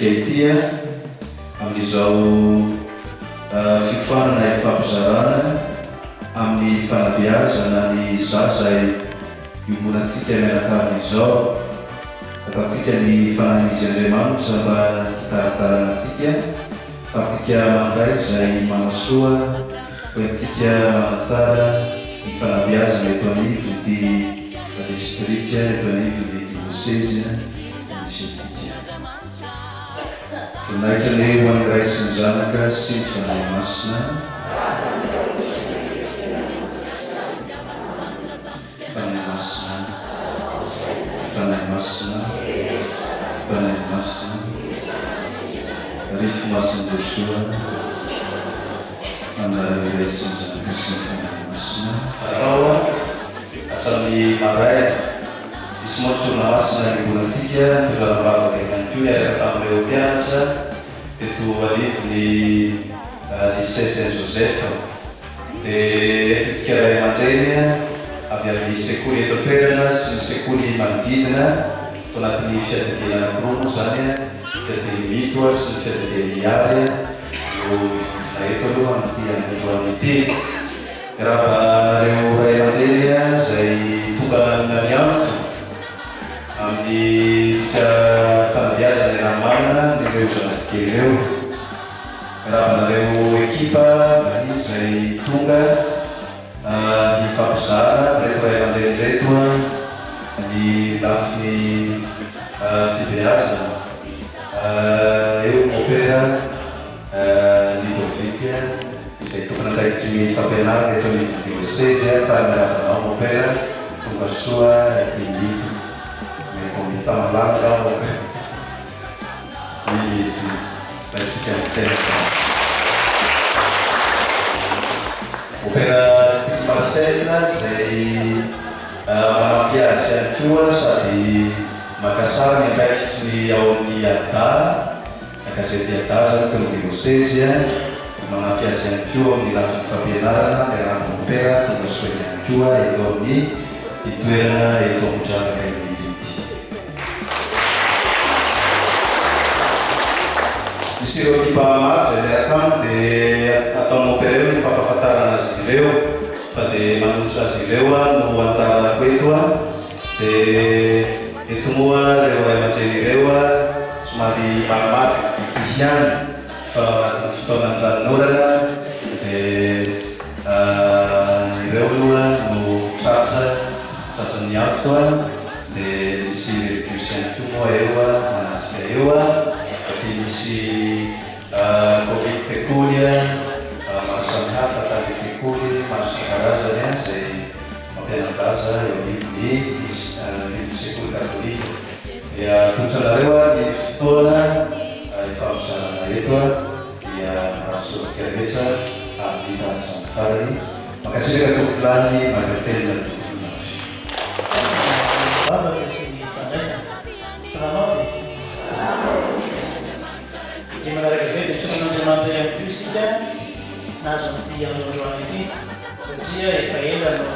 antsika ity amin'izao fiofanana ifampizarana amin'ny fanabeazana ny zaza iombonantsika mianakavy izao. Ataontsika ny Fanahin'izy Andriamanitra mba hitari-dalana antsika, afahantsika mandray izay manasoa ho entintsika manatsara ny fanabeazana eto anivon'ity distrika, eto anivon'ny diosezy misy antsika. Voninahitra anie ho an'ny Ray sy ny Zanaka sy ny Fanahy Masina. Fanahy Masina, Fanahy Masina, Fanahy Masina, Ry Fo Masin'i Jesoa, Anaran'ny Ray sy ny Zanaka sy ny Fanahy Masina. Atao hatramin'ny maraina. Nisy moa ny sorona masina niombonantsika nitondrana am-bavaka ihany koa niaraka tamin'ireo mpianatra teto anivon'ny Lycée Saint Joseph. Dia eto isika ray aman-dreny avy amin'ny sekoly eto an-toerana sy ny sekoly manodidina, ato anatin'ny fiadidiana anankiroa moa izany, fiadidian'i Mito sy ny fiadidian'i Ihary no mivondrona eto aloha amin'ity androany ity. Miarahaba anareo ray aman-dreny izay tonga nanana ny antso amin'ny fanabeazana iaraha-manana an'ireo zanatsika ireo. Miarahaba anareo ekipa vahiny izay tonga hifampizara amin'ireto ray aman-dreny ireto ny lafiny fibeazana. Eo ny Mopera Ludovic izay tompon'andraikitry ny fampianarana eto anivon'ny Diosezy fa miarahaba anao Mopera, tonga soa aty Mito. Mety ho mitsamalala angamba Mopera. Hoy izy, Raintsika ny tena. Opéra Tsiky Marcel izay manampy azy ihany koa sady maka sary ny andraikitry ny ao amin'ny Ada, gazety Ada izany teo amin'ny diosezy, manampy azy ihany koa amin'ny lafiny fampianarana, miarahaba Mopera tonga soa ihany koa eto amin'ny toerana eto Ambohidratraka Imerina ity. Misy ireo ekipa maro izay miaraka aminy dia ataon'i Mompera eo ny fampahafantarana azy ireo fa dia manolotra azy ireo no anjarako eto dia eto moa ireo ray aman-dreny ireo somary maromaro vitsivitsy ihany fa ao anatin'ny fotoanan'ny ranonorana dia ireo aloha no tratra tratran'ny antso. Dia misy relijiosy ihany koa moa eo manatrika eo dia misy komity sekoly maro samihafa tale sekoly maro isan-karazany izay mampiana-jaza eo anivon'ny anivon'ny sekoly katolika. Dia atolotra anareo ary ny fotoana hifampizarana eto dia mirary soa antsika rehetra hahavita hatramin'ny farany. Mankasitraka tompokolahy mankatelina tompokolahy. Vavaka sy ny fandraisana. Salama ve? Dia manaraka izay dia misaotra an'Andriamanitra ihany koa isika nahazo an'ity andro androany ity satria efa ela no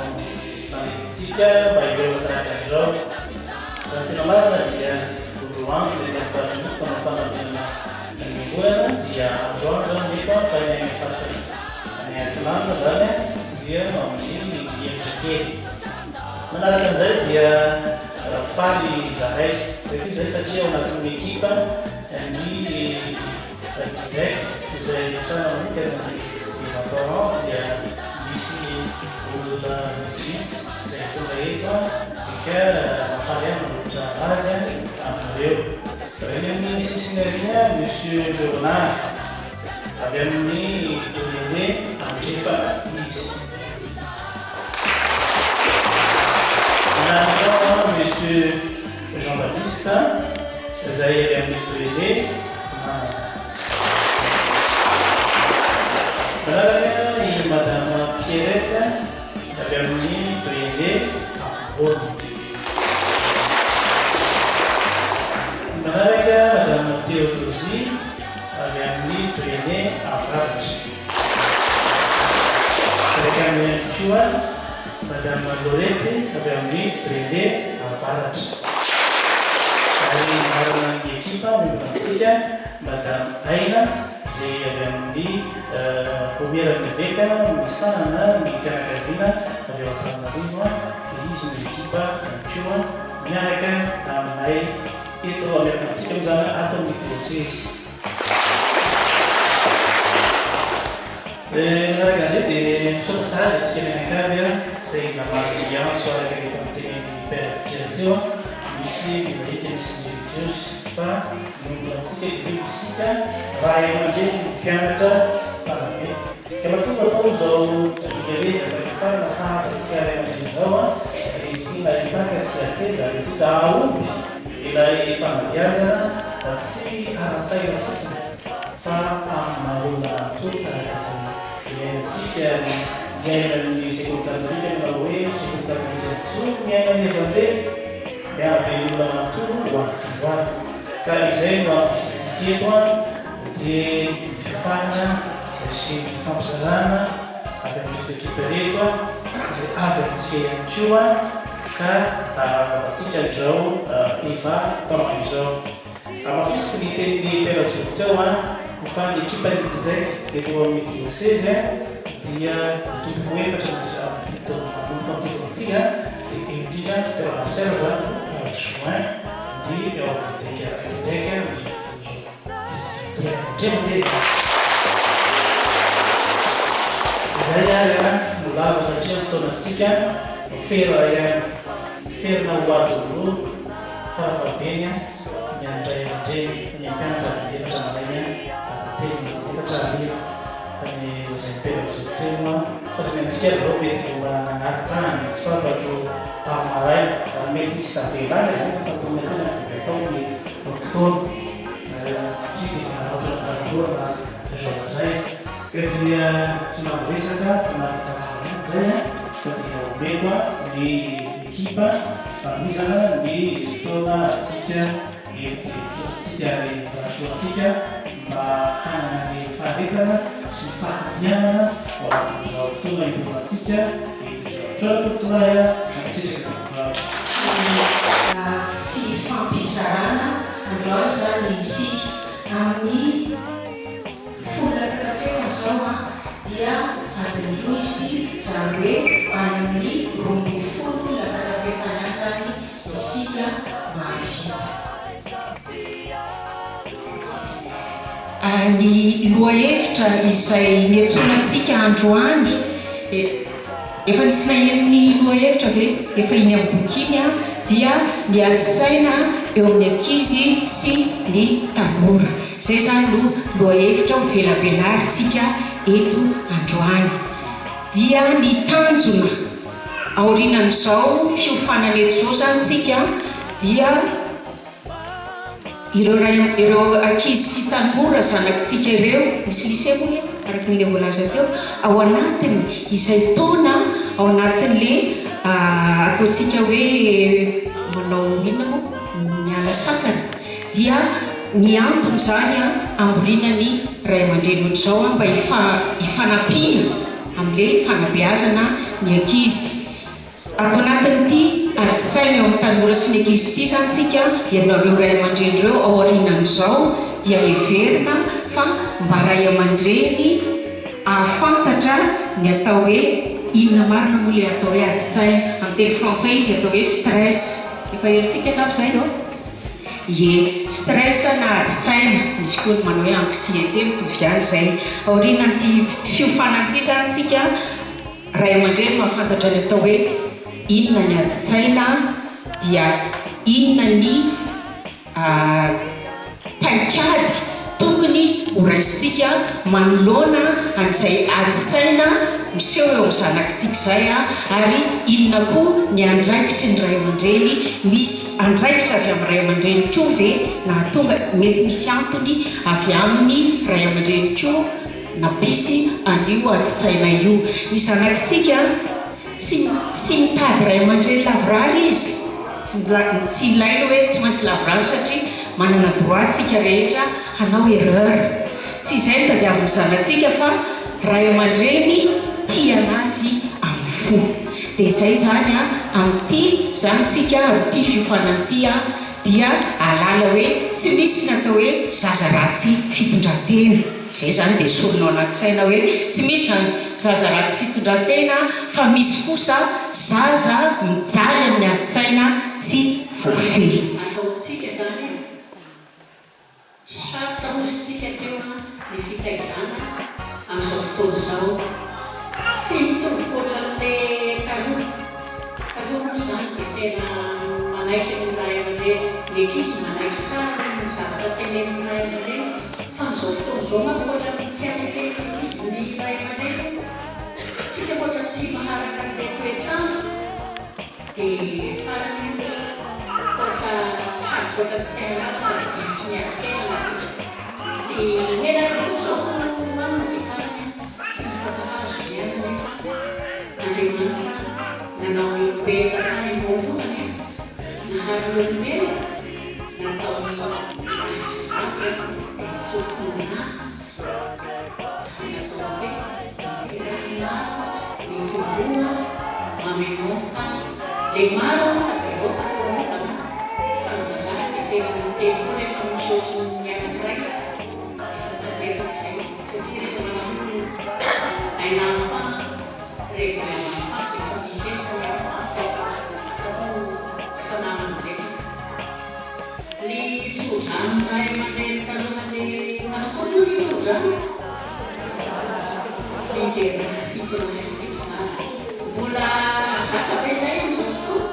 nanidintsika mba hihaona tahaka an'izao. Raha ny tena marina dia roa andro ny eto amin'ny faritra Anosy mpanao fandaminana ny fiangonana dia androany izany ny eto fa ny any amin'ny faritra any Atsinanana izany dia amin'ny hevitra kely. Manaraka an'izay dia faly izahay rehetra izay satria ao anatin'ny ekipa ny Direct izay mitana manokana ny Evaporant dia misy olona vitsivitsy izay tonga eto ka mahafaly ahy manolotra azy aminareo. Eny amin'ny sisiny aoriana Monsieur Léonard avy amin'ny Doyenné Andrefana izy. Manaraka ao Monsieur Jean Baptiste izay avy amin'ny Doyenné Atsinanana. Manaraka i Madame Pierrette avy amin'ny Doyenné Afovoany. Manaraka Madame Théodosie avy amin'ny Doyenné Avaratra. Miaraka aminy ihany koa Madame Lorette avy amin'ny Brene Avaratra. Ary manana ny ekipa miombona amintsika, Madame Aina, izay avy amin'ny Vaomieran'ny Eveka misahana ny fianakaviana avy ao Antananarivo, dia izy no ekipa ihany koa miaraka aminay eto, miaraka amintsika moa izany ato amin'ny diosezy. Manaraka an'izay dia misaotra sahady antsika mianakavy izay namaly ny antso araka ny efa notenenin'ny Père Pierre teo, misy ny lahika misy ny relijiozy fa ny olona antsika dia hoe isika ray aman-dreny no mpianatra mpanabe ka matoa atao izao dingam-beza fahefana sahaza antsika ray aman-dreny izao dia tiana hipaka sy hateza ary indrindra hahomby Ilay fanabeazana tsy ara-tsaina fotsiny fa amin'ny maha olona manontolo araka izay iainantsika ny iainan'ny sekoly katolika manao hoe sekoly katolika mijoro miaina ny Evanjely miarabe ny olona manontolo ho antoky ny hoavy ka izay no antom-pisiantsika eto an dia ny fiofanana sy ny fampizarana avy amin'ireto ekipa ireto an izay avy amintsika ihany koa Ka anaovantsika an'izao Eva taona izao. Hamafisiko ny tenin'i Père Joro teo an, fa ny ekipan'ny Didec eto amin'ny diosezy dia mitombo ho efatra mandritra amin'ity taona manomboka amin'ity taona ity an, dia eo indrindra Père Marcel izany no adjoint ny eo amin'ny Didec Didec amin'izao fotoana izao. Izay ary an no lava satria ny fotoanantsika no fera ihany, ferina ho adiny roa farafahabeny an, ny an'ny ray aman-dreny, ny mpianatra adiny efatra maraina, adiny telo na adiny efatra hariva, fa ny lazain'i Père Joseph teo moa satria ny antsika ary izao mety mbola nangatahany tsy fantatro tamin'ny maraina, ary mety misy tavela any izany fa tsaroana tena dia atao ny fotoana. Satria dia manararaotra ny fanolorana izao lazaina. Ka dia tsy mampiresaka na mitantara ihany izay fa dia omeko ny ekipa fanohizana ny fotoana antsika eto dia misaotra antsika ary mirary soa antsika mba hanana ny faharetana sy ny fahalianana ao anatin'izao fotoana iombonantsika eto izao. Misaotra tompokolahy a! Mankasitraka tompokovavy. Fifampizarana androany izany isika. Amin'ny folo latsaka fahefany izao dia adiny roa izy ity, izany hoe any amin'ny 12 latsaka fahefany any izany isika mahavita. Ny lohahevitra izay niantsoana antsika androany, efa nisy naheno ny lohahevitra ve? Efa iny amin'ny boky iny dia ny adin-tsaina eo amin'ny ankizy sy ny tanora. Izay izany no lohahevitra ho velabelarintsika eto androany. Dia ny tanjona aorianan'izao fiofanana eto izao izany tsika dia. Ireo ray ireo ankizy sy tanora zanakitsika ireo, misy lycée moa eto araka ny voalaza teo, ao anatiny izay taona ao anatin'le ataontsika hoe manao inona moa miala sakana dia ny antony izany hamoriana ny ray aman-dreny ohatr'izao mba hifanampiana amin'le fanabeazana ny ankizy. Ato anatin'ity adin-tsaina eo amin'ny tanora sy ny ankizy ity izany tsika, ianareo ray aman-dreny ireo ao aorianan'izao dia heverina fa mba ray aman-dreny ahafantatra ny atao hoe inona marina moa ilay atao hoe adin-tsaina, amin'ny teny frantsay izy atao hoe stress, efa henontsika angamba izay ireo? Ie, stress na adin-tsaina, misy koa ny manao hoe anxiété mitovy ihany izay. Aorianan'ity fiofanana ity izany tsika, Ray aman-dreny mahafantatra ny atao hoe inona ny adin-tsaina dia inona ny paikady tokony ho raisintsika manoloana an'izay adin-tsaina miseho eo amin'ny zanakitsika izay ary inona koa ny andraikitry ny ray aman-dreny, misy andraikitra avy amin'ny ray aman-dreny koa ve nahatonga, mety misy antony avy amin'ny ray aman-dreny koa Nampisy an'io adin-tsaina io. Ny zanakitsika tsy tsy mitady ray aman-dreny lavorary izy, tsy tsy ilaina hoe tsy maintsy lavorary satria manana droit tsika rehetra hanao erreur. Tsy izay no tadiavin'ny zanatsika fa ray aman-dreny tia anazy amin'ny fo. Dia izay izany an, amin'ity izany tsika, amin'ity fiofanana ity an, dia hahalala hoe tsy misy ny atao hoe zaza ratsy fitondran-tena. Izay izany dia esorina ao anaty saina hoe tsy misy izany zaza ratsy fitondran-tena fa misy kosa zaza mijaly amin'ny adin-tsaina tsy voafehy. Ataontsika izany an! Sarotra hozy tsika teo an ny fitaizana amin'izao fotoana izao. Tsy mitovy ohatran'le taloha. Taloha moa izany dia tena manaiky ny ray aman-dreny, ny ankizy manaiky tsara ny zavatra tenenin'ny ray aman-dreny fa amin'izao fotoana izao manko ohatran'ny tsy aneken'ny ankizy ny ray aman-dreny. Tsika ohatran'ny tsy maharaka an'le toetr'andro. Dia farany ankoatra sady ankoatra tsy te hanala sady difotry ny adi-piainana isika. Tsy menatra koa izao hohanina dia farany tsy mifankahazo ihany anefa Andriamanitra nanao ny olombelona tany am-boalohany nahary ny olombelona nataony lahy sy vavy dia nitsofiny rano Ary natao hoe, Miteraka maro, mitomboa, mamenoa ny tany. Le maro aloha dia aoka fanovana fa ny vazaha dia tena miteny koa rehefa misy ohatry ny anankiray efa betsaka izay satria rehefa manao un enfant revy deux enfants dia efa misy esa ny enfant fa atao efa namana betsaka. Ny tso-dranon'ny ray aman-dreny taloha le manakory moa ny tso-drano? Miteraka fitolahy sy fitovavy. Mbola zaka ve zay amin'izao fotoana?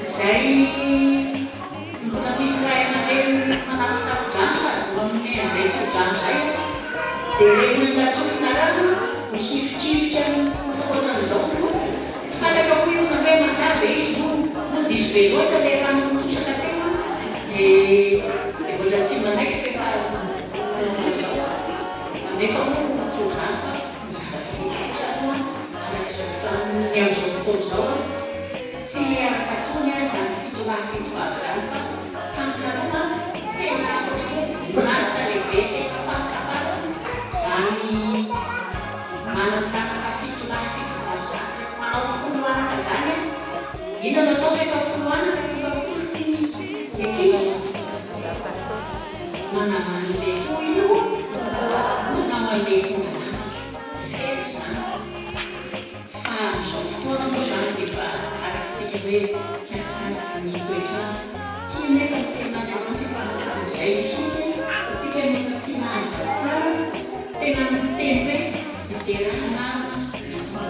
Izay mbola misy ray aman-dreny manapotapon-drano sady manome an'izay tso-drano izay dia ilay olona tsofina rano mihifikifika ohatran'izao no Tsy fantatra koa io na hoe manda ve izy moa moa diso be loatra le rano nitosaka teo an, de de ohatran'ny tsy manaiky f'efa tonga izao an, nefa moa tsy ohatr'izany fa ny zavatra hita kosa aloha araka izao fotoana ny amin'izao fotoana izao an, tsy araka intsony an izany fitolahy fitovavy izany fa tamin'ny taloha tena ohatran'ny hoe voninahitra lehibe tena fahasambarana izany Manan-janaka fitolahy fitovavy zany aho. Manao folo anaka zany aho. Inona no atao rehefa folo anaka tonga folo ny ankizy? Manao an'le koa io manao an'le tonga lafatra. Fety zany. Fa amin'izao fotoana moa zany dia efa arakintsika hoe mihazakazaka ny toetr'andro. Tia nefa ny tenin'Andriamanitra fa amin'izay mihitsy tsika no efa tsy mahazo tsara. Tena miteny hoe miderana mitomboa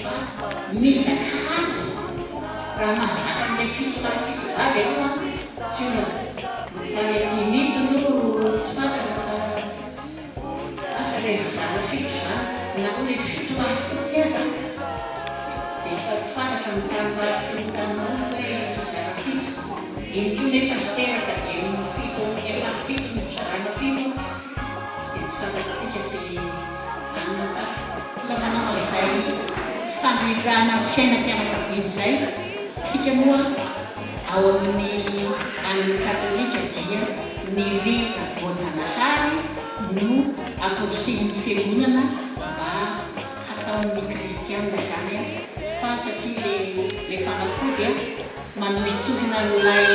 fa mizaka azy raha mahazaka an'ilay fitolahy fitovavy aloha tsy olana. Ny tany aty mito no tsy fantatra fa asa ilay mizara fito izany na koa ilay fitolahy fotsiny aza dia efa tsy fantatra ny tany maro sy ny tany maro hoe hizara fito. Iny koa nefa niteraka dia fito efa fito no hozaraina fito. Dia tsy fantatsika izay hanina fa mbola manao an'izay fandrindrana fiainam-pianakaviana izay tsika moa ao amin'ny an'ny katolika dia ny rindra voajanahary no amporisihin'ny fiangonana mba hataon'ny kristiana izany fa satria le le fanafody manohitohina an'ilay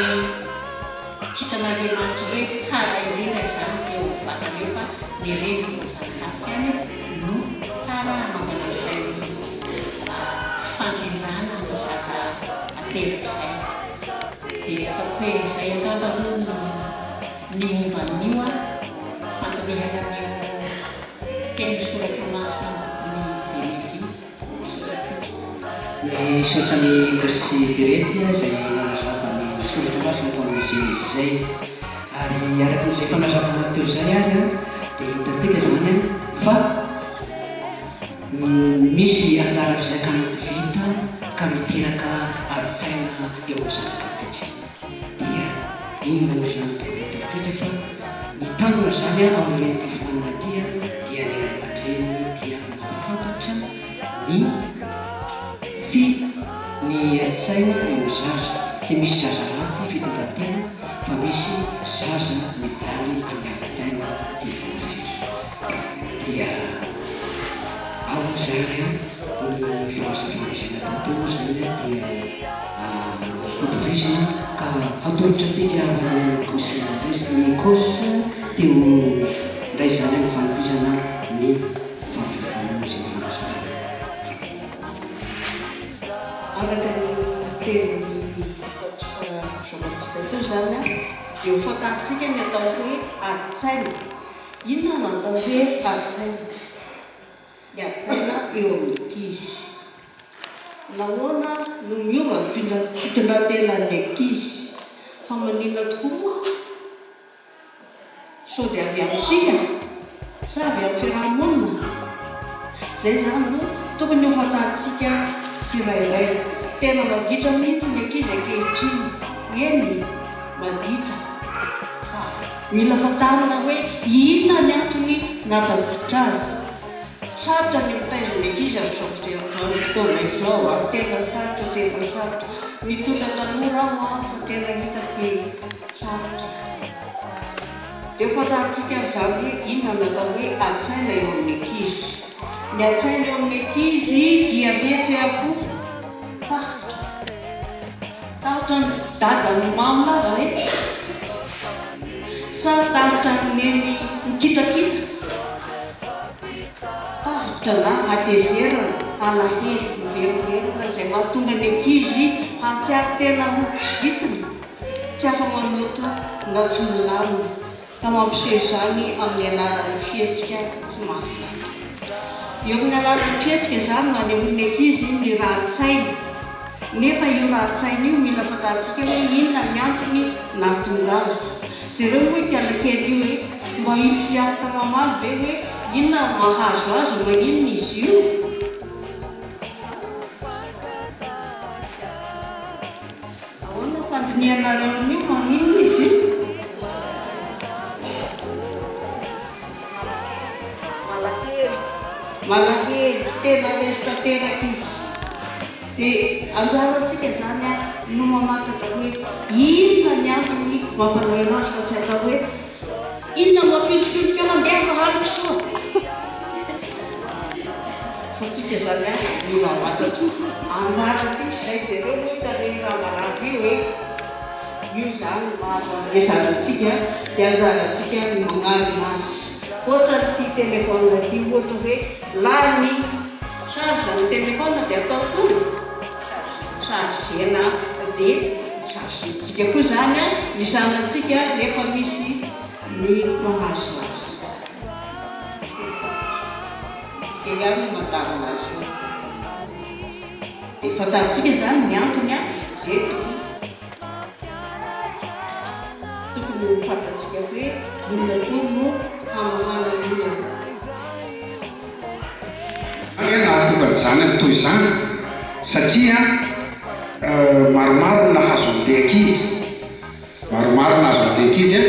Hitan'Andriamanitra hoe tsara indrindra izany eo amin'ny vatana eo fa ny rindrina voajanahary ihany no tsara hanaovana an'izay fandrindrana ny zaza ateraka izay. Dia ataoko hoe izay angamba aloha ny momba an'io fandinihana an'io tenin'ny soratra masina ny Jenezy io. Misaotra an'i Mercy Pirety izay nanazava ny soratra masina tao amin'ny Genesis izay. Ary araka an'izay fanazavana teo izay ary dia hitantsika izany fa misy anjara fizakana tsy vita ka miteraka ady-tsaina eo amin'ny zanakatsika. Dia inona moa izany tokony hataontsika fa ny tanjona izany aorian'ity finoana ity dia ny ray aman-dreny dia Mahafantatra ny tsy ny ady-saina eo amin'ny zaza. Tsy misy zaza ratsy fitondran-tena fa misy zaza mijaly amin'ny ady-saina tsy voafehy. Dia ao moa izany an, ny fanazavana izay natao teo moa izany dia hotohizana. fanohizana ka hatolotra antsika ho an'ny Coach ny Coach Théo indray izany ny fanohizana ny fampiofànana sy ny fanazavana. Araka ny tenin'i Coach Jean Baptiste teo izany dia ho fantatsika ny atao hoe adin-tsaina. Inona no atao hoe adin-tsaina? Ny adin-tsaina eo amin'ny ankizy. Nahoana no miova ny fitondran-tenan'ny ankizy? Fa maninona tokoa moa? Sao dia avy amintsika? Sa avy amin'ny fiaraha-monina? Izay izany no tokony ho fantarintsika tsirairay. Tena maditra mihitsy ny ankizy ankehitriny. Eny, maditra. Fa mila fantarina hoe inona ny antony nampaditra azy. Sarotra ny mitaiza ny ankizy amin'izao fotoana izao a! Tena sarotra, tena sarotra. Mitondra tanora aho an, fa tena hitako hoe sarotra. Dia ho fantarintsika ary izany hoe inona no atao hoe adin-tsaina eo amin'ny ankizy. Ny adin-tsaina eo amin'ny ankizy dia fihetseham-po tahotra. Tahotra ny dadany mamo lava ve? Sa tahotra ny neny mikitakita? Tahotra na hatezerana, alahelo miverimberina izay mahatonga ny ankizy hahatsiaro tena ho kizitina, tsy afa-manoatra na tsy milamina, ka mampiseho izany amin'ny alalan'ny fihetsika tsy mahazatra. Eo amin'ny alalan'ny fihetsika izany no anehoan'ny ankizy ny rarin-tsainy. Nefa io rarin-tsaina io mila fantarintsika hoe inona ny antony nahatonga azy. Jereo moa ity alakely io e! Mba hisy afaka mamaly ve hoe inona no mahazo azy, maninona izy io? Ahoana fandinihanareo an'io, maninona izy io? Malahelo, malahelo, tena resy tanteraka izy. Dia anjarantsika izany no mamantatra hoe inona ny antony mampalahelo azy fa tsy atao hoe inona no mampiondrikondrika mandeha fa any kisoa. Fa tsika izany mila mamantatra. Anjarantsika izay, jereo moa io tarehin'i Ramaravo io e. Io izany no mahazo an'ilay zanatsika dia anjarantsika ny mamarina azy. Ohatran'ity téléphone ity ohatra hoe lany charge ny téléphone dia atao akory? Chargena dia chargentsika koa izany ny zanatsika rehefa misy ny mahazo azy. Tsika ihany no mandamina azy io. Dia fantarintsika izany ny antony dia tokony Tokony ho fantatsika hoe inona koa no hamahana ny olana. Izany nahatonga ny zanany toy izany satria maromaro ny nahazo an'ilay ankizy, maromaro ny nahazo an'ilay ankizy,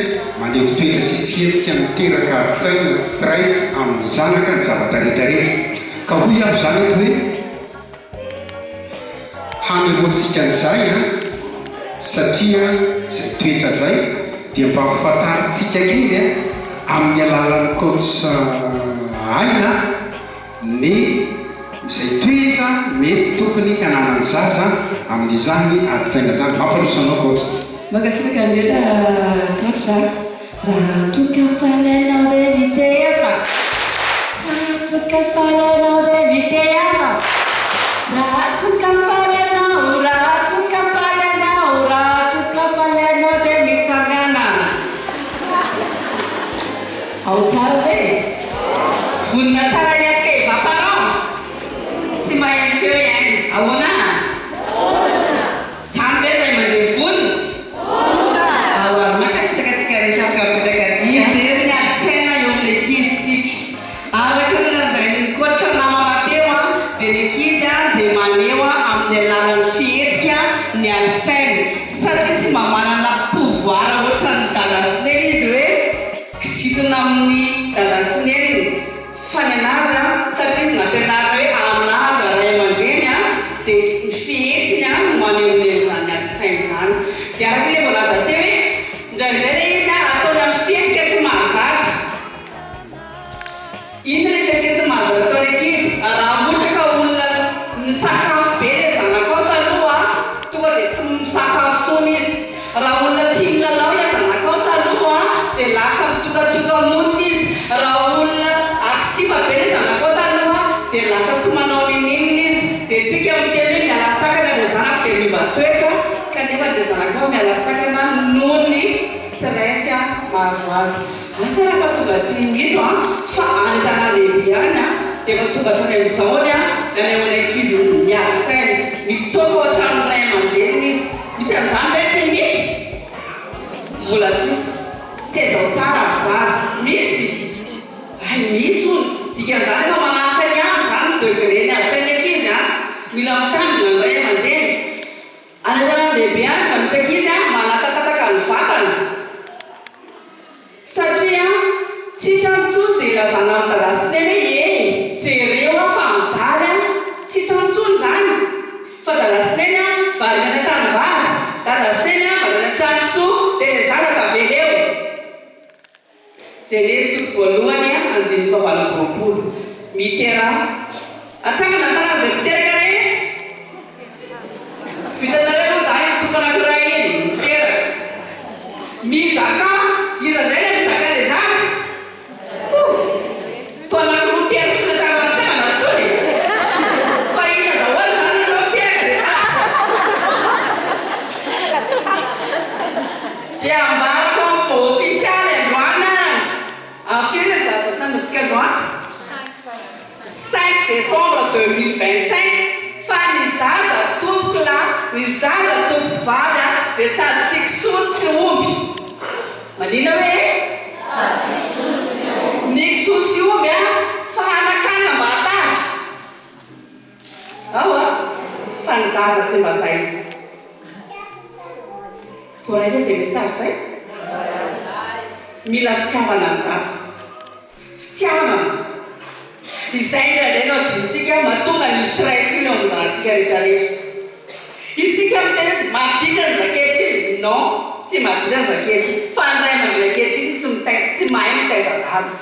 maneho toetra sy fihetsika miteraka adin-tsaina, stress, amin'ny zanaka ny zavatra rehetra rehetra. Ka hoy aho izany eto hoe. Hanehoantsika an'izay an, satria izay toetra izay dia mba ho fantarintsika kely an, amin'ny alalan'ny coach Aina ny izay toetra mety tokony hananan'ny zaza amin'izany adin-tsaina izany. Mampandroso anao coach. Mankasitraka indrindra coach a! Raha toa ka faly ianao dia mitehafa. Raha toa ka faly ianao dia mitehafa. Raha toa ka faly ianao, raha toa ka faly ianao, raha toa ka faly ianao dia mitsangana. Ao tsara ve? Vonona tsara hiatrika Eva parent? Tsy maheno feo i Aina. Ahoana? Zany ve ray aman-dreny vonona? Vonona! Ao ary mankasitraka antsika rehetra afaka mipetraka aty a! Mijery ny adin-tsaina eo amin'ny ankizy tsika. Araka ny nolazain'ny coach namana teo a, dia ny ankizy a dia maneho amin'ny alalan'ny fihetsika ny adin-tsainy satria tsy mba manana pouvoir ohatran'ny dada sy neny izy hoe kizitina amin'ny dada sy neniny. Fa ny anazy an, satria izy nampianarina hoe hanaja ray aman-dreny an, dia ny fihetsiny an no maneho ny an'izany adin-tsaina izany. Dia araka ilay voalaza teo hoe, indraindray ilay izy an, ataony amin'ny fihetsika tsy mahazatra. Inona ilay fihetsika tsy mahazatra ataon'ny ankizy? Raha ohatra ka olona nisakafo be ilay zanakao taloha an, tonga dia tsy misakafo intsony izy. azy. Asa raha fa tonga aty Imito an, fa any an-tanàn-dehibe any an, dia efa tonga hatrany amin'izao ny an, ny any ankizy miady tsaina. Mitsoaka ao an-tranon'ny ray aman-dreniny izy. Misy an'izany ve aty Imito? Mbola tsisy. Tezao tsara ry zaza. Misy? Hay misy hono. Dikan'izany efa manaraka ny andro izany ny degré ny ady sain'ny ankizy an. Mila mitandrina ny ray aman-dreny. Any an-tanàn-dehibe any mba misy ankizy manatatataka ny vatana. Satria tsy hitany intsony izay ilazana amin'i Dada sy Neny hoe eny, jereo aho fa mijaly aho. Tsy hitany intsony izany. Fa Dada sy Neny variana any an-tanimbary, Dada sy Neny variana any an-trano-kisoa, dia ilay zaza tavela eo. Jenezy toko voalohany andininy fahavalo amby 20. Miteraha. Atsangana ny tanana izay miteraka rehetra. Vitanareo moa izahay ny toko anankiray iny, miteraka. Mizakà. Iza indray ilay mizaka ilay zaza? Ho! Toa anankiroa telo fotsiny hatrany atsangana ny tony e! Fa inona daholo izany ianao miteraka dia tapitra? Dia ambarako amin'ny fomba ofisialy androany ary amin'ny firy ny daty nataontsika androany? Cinq décembre 2025 fa ny zaza tompoko lahy, ny zaza tompoko vavy a, dia sady tsy kisoa no tsy omby. Manina hoe e? Sady tsy kisoa no tsy omby. Ny kisoa sy omby a, fa hanakanina mba hatavy. Ao a, fa ny zaza tsy mba zay. Voaray ve izay message izay? Mila fitiavana ny zaza. Fitiavana. Izay indraindray no adinontsika mahatonga an'io stress io eo amin'ny zanatsika rehetra rehetra. Itsika miteny hoe maditra ny zakehitriny. Non, tsy maditra ny zakehitriny. Fa ny ray aman-dreny ankehitriny tsy mitaiza, tsy mahay mitaiza zaza.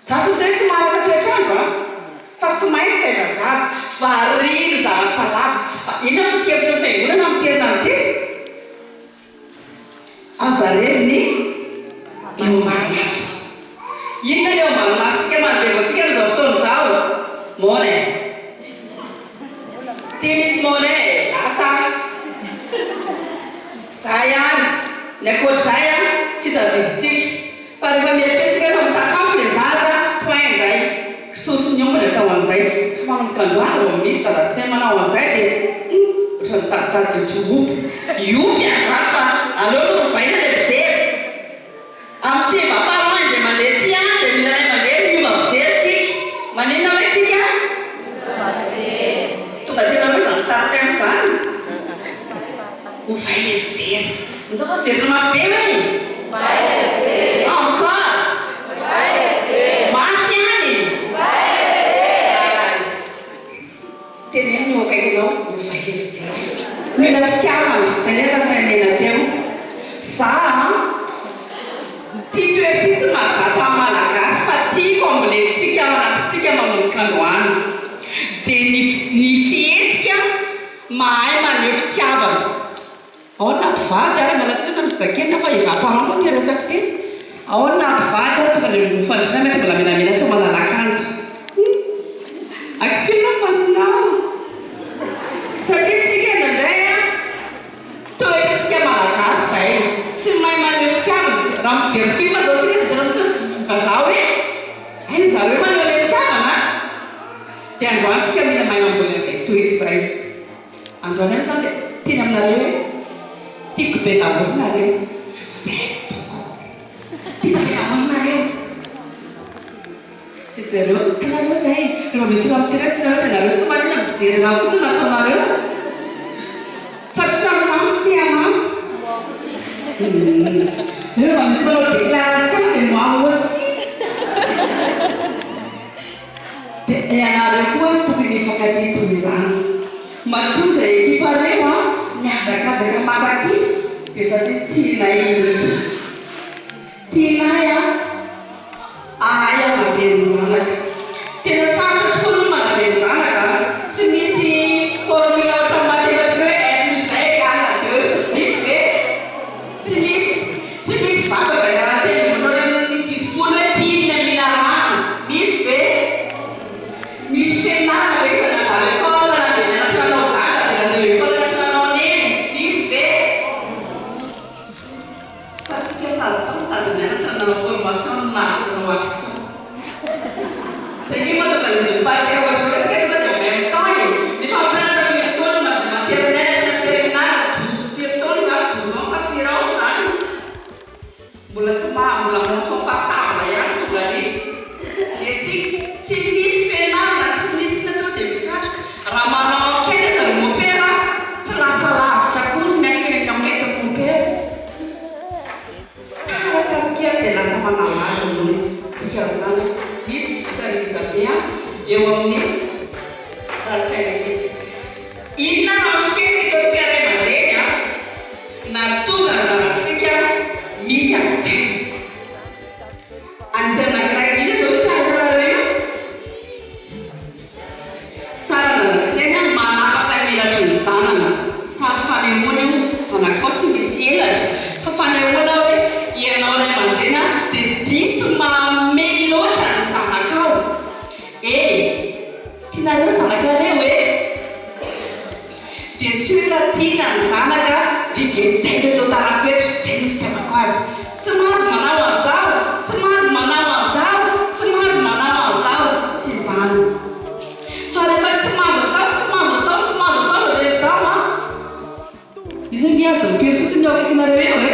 Za tsy miteny hoe tsy maharaka toetr'andro an! Fa tsy mahay mitaiza zaza, variana zavatra lavitra. Inona foto-kevitry ny fiangonana amin'ity herinandro ity? Aza rery ny eo ambany maso. Inona ny eo ambany masontsika mahadevo antsika amin'izao fotoana izao? Money. Ty misy money, lasa. Zay ihany. Ny ankoatr'izay an, tsy tadidintsika. Fa rehefa mieritreritra tsika hoe fa misakafo ilay zaza, point izay. Kisoa sy ny omby ny atao an'izay. Fa manomboka androany vao misy dada sy neny manao an'izay dia hum, ohatran'ny mitaditady io tsy hiompy. Hiompy aza izany fa aleo aloha ovaina ilay fijery. Amin'ity va parents indray mandeha ity an, dia mila ray aman-dreny miova fijery tsika. Maninona hoe tsika? Miova fijery. Tonga aty aminareo izany startimes izany? Ovay ilay fijery. Ndao averina mafy be hoe. Ovay ilay fijery. Encore. Ovay ilay fijery. Mafy ihany. Ovay ilay fijery. Teneno ny eo akaikinao, ovay ilay fijery. Mila fitiavana, izay ilay lazain'i Nena teo. Za an, ity toetra ity tsy mahazatra ny Malagasy fa tiako ambolentsika ao anatintsika manomboka androany. Dia ny ny fihetsika Mahay maneho fitiavana. Ao na mpivady ary, miala tsiny na misy zakely fa efa apparent moa ity resako ity. Ao na mpivady ary tonga dia mifandrindra mety mbola menamenatra manala akanjo. Hum. Akipino ny masonao. Satria tsika indraindray an, toetrantsika malagasy zay, tsy mahay maneho fitiavana. Raha mijery film zao tsika dia tena mihitsy vazaha hoe hay zareo maneho ilay fitiavana an. Dia androany tsika mila mahay mamboly an'izay toetra izay. Androany ihany za dia teny aminareo hoe tiako be daholo nareo. Je vous aime beaucoup. Tiako be daholo nareo. Dia jereo, hitanareo izay, rehefa misy olona miteny hoe tianareo dia nareo tsy maninona mijery anah fotsiny no ataonareo. Fa tsy tamin'izany tsy tia anah. Rehefa misy manao déclaration dia moi aussi. Dia ianareo koa tokony hifankatia toy izany. Matoa izay ekipareo an, mihazakazaka mankaty dia satria tianay ireto. Tianay an, ahay hanabe ny zanaka. Tena sarotra tokoa aloha ny manabe ny zanaka an. Tsy misy formule ohatran'ny mathématique hoe un plus un égale à deux. Misy ve? Tsy misy. Tsy misy vava velarantelo ohatran'ny didy folo hoe tiany ny mila rano. Misy ve? Misy fianarana ve izy nandalo école na dia nianatra nanao dada dia nandeha école nianatra nanao neny? Misy ve? Fa tsika sady. Zay nge mahatonga ilay izy miparitaka ohatr'izao hoe tsika tonga dia en même temps e! Nefa mampianatra firy taona mandry maternelle hatrany amin'ny terminale, 12 firy taona izany, 12 ans sa firy ans izany? Mbola tsy maha, mbola mention passable ihany tonga any. Dia tsy, tsy misy fianarana, tsy misy inona tonga dia mikatroka. Raha manao enquête aza ny mopera, tsy lasa lavitra akory ny enquête ny mopera. Taratasy kely dia lasa manambady ny olona. Dikan'izany, misy vokany miiza be eo amin'ny rarintsaina ankizy. Inona no azo fihetsika ataontsika ray aman-dreny nahatonga ny zanatsika misy adin-tsaina? Anisan'ny anankiray, inona izao io sary hitanareo io? Sary andrana-siteny manapaka ny elatry ny zanany. Sary fanehoana io, zanakao tsy misy elatra, fa fanehoana hoe ianao ray aman-dreny dia diso mamehy loatra ny zanakao. Eny, tianareo zanakareo e! Dia tsy hoe raha tiana ny zanaka dia gejaiko eto an-tanako eto, izay no fitiavako azy. Tsy mahazo manao an'izao, tsy mahazo manao an'izao, tsy mahazo manao an'izao, tsy izany. Fa rehefa tsy mahazo atao, tsy mahazo atao, tsy mahazo atao izao rehetra izao an! Io zany nge adiny firy fotsiny eo akaikinareo eo e!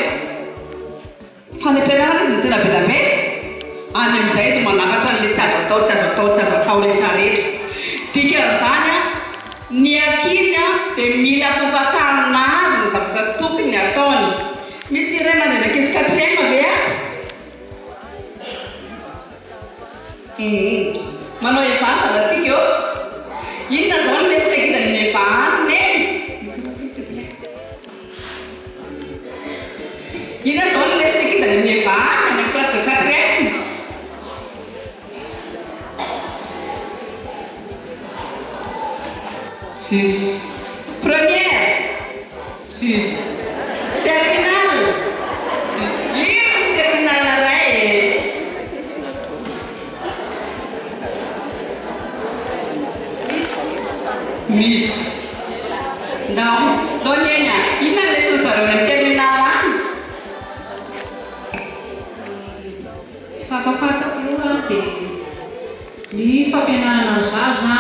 Fa any am-pianarana izy no tena be da be, any amin'izay izy manafatra an'ilay tsy azo atao, tsy azo atao, tsy azo atao rehetra rehetra. Dikan'izany an, ny ankizy an dia mila ampahafantarina azy ny zavatra tokony ataony. Misy ray aman-dreny ankizy quatrième ve ato? Humm. Manao Eva zanatsika eo. Inona izao no lesona ankizy any amin'ny Eva any Neny? Micro s'il te plait. Inona izao no lesona ankizy any amin'ny Eva any, any amin'ny classe de quatrième? Six. Première. Six. Terminale. Ino ny terminale iray e? Misy. Ndao, ndao Neny a! Inona ny leson'ny zareo any amin'ny terminale any? Fantapantako aloha dia ny fampianarana ny zaza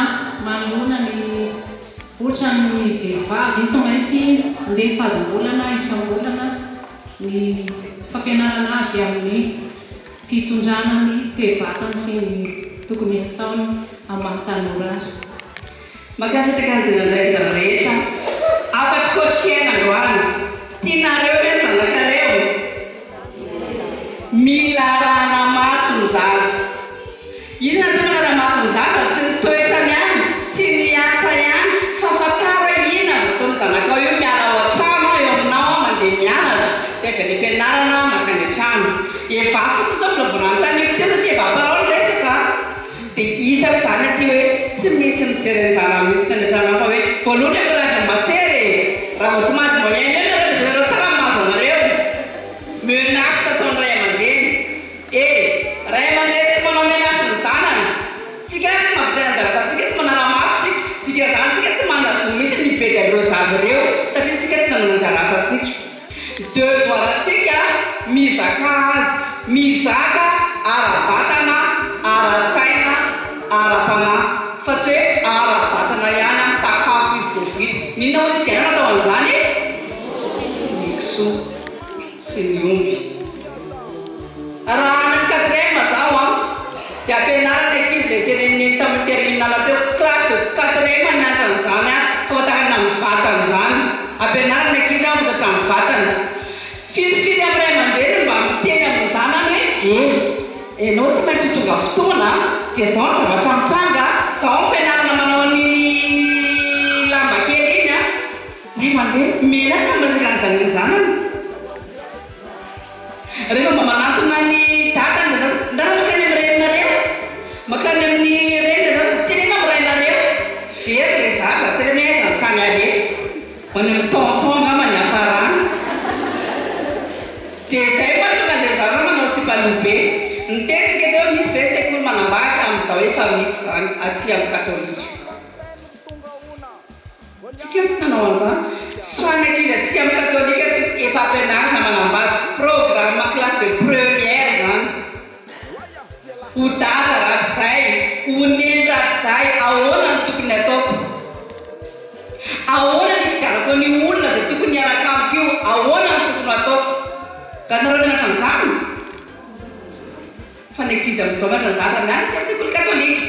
manoloana ny ohatran'ny vehivavy tsy maintsy mandeha fadimbolana isam-bolana ny fampianarana azy amin'ny fitondrana ny toe-batany sy ny tokony hataony amin'ny maha tanora azy. Mankasitraka an'izay nandray anjara rehetra. Hafatry coach Ken androany. Tianareo ve ny zanakareo? Mila arahana maso ny zaza. Inona no tena manara-maso ny zaza? Tsy ny toetrany ihany, tsy ny asa ihany, fa fantaro hoe inona aza ataon'io zanakao io miala ao an-trano eo aminao mandeha mianatra, dia avy any am-pianarana mankany an-trano. Eva fotsiny izao mbola vao nanontaniako teo satria Eva parole ny resaka a! Dia hitako izany aty hoe tsy misy mijery an'izany mihitsy ny any an-trano any fa hoe voalohany écolage ny masera e! Raha vao tsy mahazo moyenne eo nareo dia jereo tsara ny mahazo anareo. Menace nataon'ny ray aman-dreny. E! Ray aman-dreny tsy manao menace ny zanany. Tsika tsy mahavita ny anjara asantsika, tsy manara-maso tsika. Dikan'izany tsika tsy manana zo mihitsy ny hibedy an'ireo zaza ireo satria tsika tsy nanana anjara asantsika. Devoir antsika mizaka azy, mizaka ara-batana, ara-tsaina, ara-panahy. Fa tsy hoe ara-batana ihany an, misakafo izy dia vita. N'inona hozy izy ianao natao an'izany e? Ny kisoa sy ny omby. Raha any amin'ny quatrième zaho an, dia ampianarina ny ankizy ilay tenenin'i Neny tamin'ny terminale teo, classe de quatrième mianatra an'izany an, famantarana ny vatana izany, ampianarina ny ankizy hamantatra ny vatana. Firifiry amin'ny ray aman-dreny no mba miteny amin'ny zanany hoe, e, ianao tsy maintsy ho tonga fotoana an, dia izao ny zavatra mitranga, izao ny fianarana manao an'iny lamba kely iny an. Ray aman-dreny menatra miresaka an'izany amin'ny zanany. Rehefa mba manantona ny dadany ilay zaza, ndana mankany amin'ny reninareo, mankany amin'ny reny ilay zaza, teneno amin'ny rainareo, very ilay zaza, tsy hay hoe aiza ny tany aleha, ho any amin'ny tonton angamba ny hiafarany. Dia izay no mahatonga an'ilay zaza manao sipa loha be. Niteny tsika teo hoe misy ve sekoly manambady, amin'izao efa misy izany aty amin'ny katolika. Tsika tsy nanao an'izany fa ny ankizy atsika amin'ny katolika efa ampianarina manambady, programme classe de première zany. Ho dada rahatrizay. ho neny rahatrizay, ahoana no tokony hataoko? Ahoana ny hifidianako an'io olona izay tokony hiaraka amiko io? Ahoana no tokony ho ataoko? Nga nareo mianatra an'izany? Fa ny ankizy amin'izao mianatra an'izany raha mianatra aty amin'ny sekoly katolika.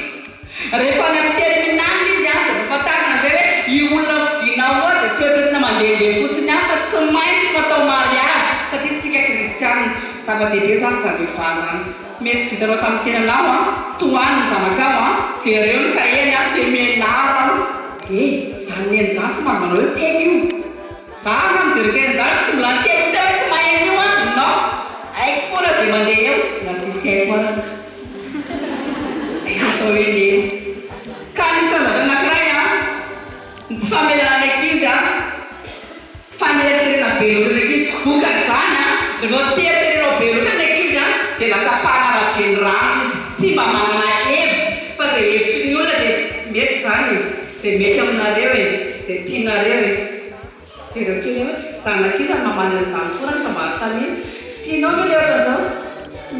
Rehefa any amin'ny terminale izy dia efa fantarina indray hoe io olona hofidianao io dia tsy hoentina mandehandeha fotsiny ihany fa tsy maintsy fatao mariage satria tsika kristianina. Zava-dehibe izany izany Eva izany. Mety tsy vitanao tamin'ny tenanao an, tohano ny zanakao an, jereo ny kahie-ny an, dia mianara ao. E, izany neny izany tsy mahazo manao hoe tsy haiko io. Za raha mijery kely an'izany tsy mbola niteny mihitsy aho hoe tsy mahay an'io an, non, haiko foana izay mandeha eo na tsisy haiko ara. Izay no atao hoe neny. Ka anisan'ny zavatra anankiray an, ny tsy famelana ny ankizy an, faneriterena be loatra ny ankizy, vokatr'izany an, rehefa teriterenao be loatra ny ankizy an, dia lasa mpanara-drenirano izy, tsy mba manana hevitra fa izay hevitry ny olona dia mety izany e. Zay mety aminareo e, zay tianareo e. Jereo kely hoe zanak'iza no mamaly an'izany foana nefa mba anontaniana, tianao ve le ohatran'izao?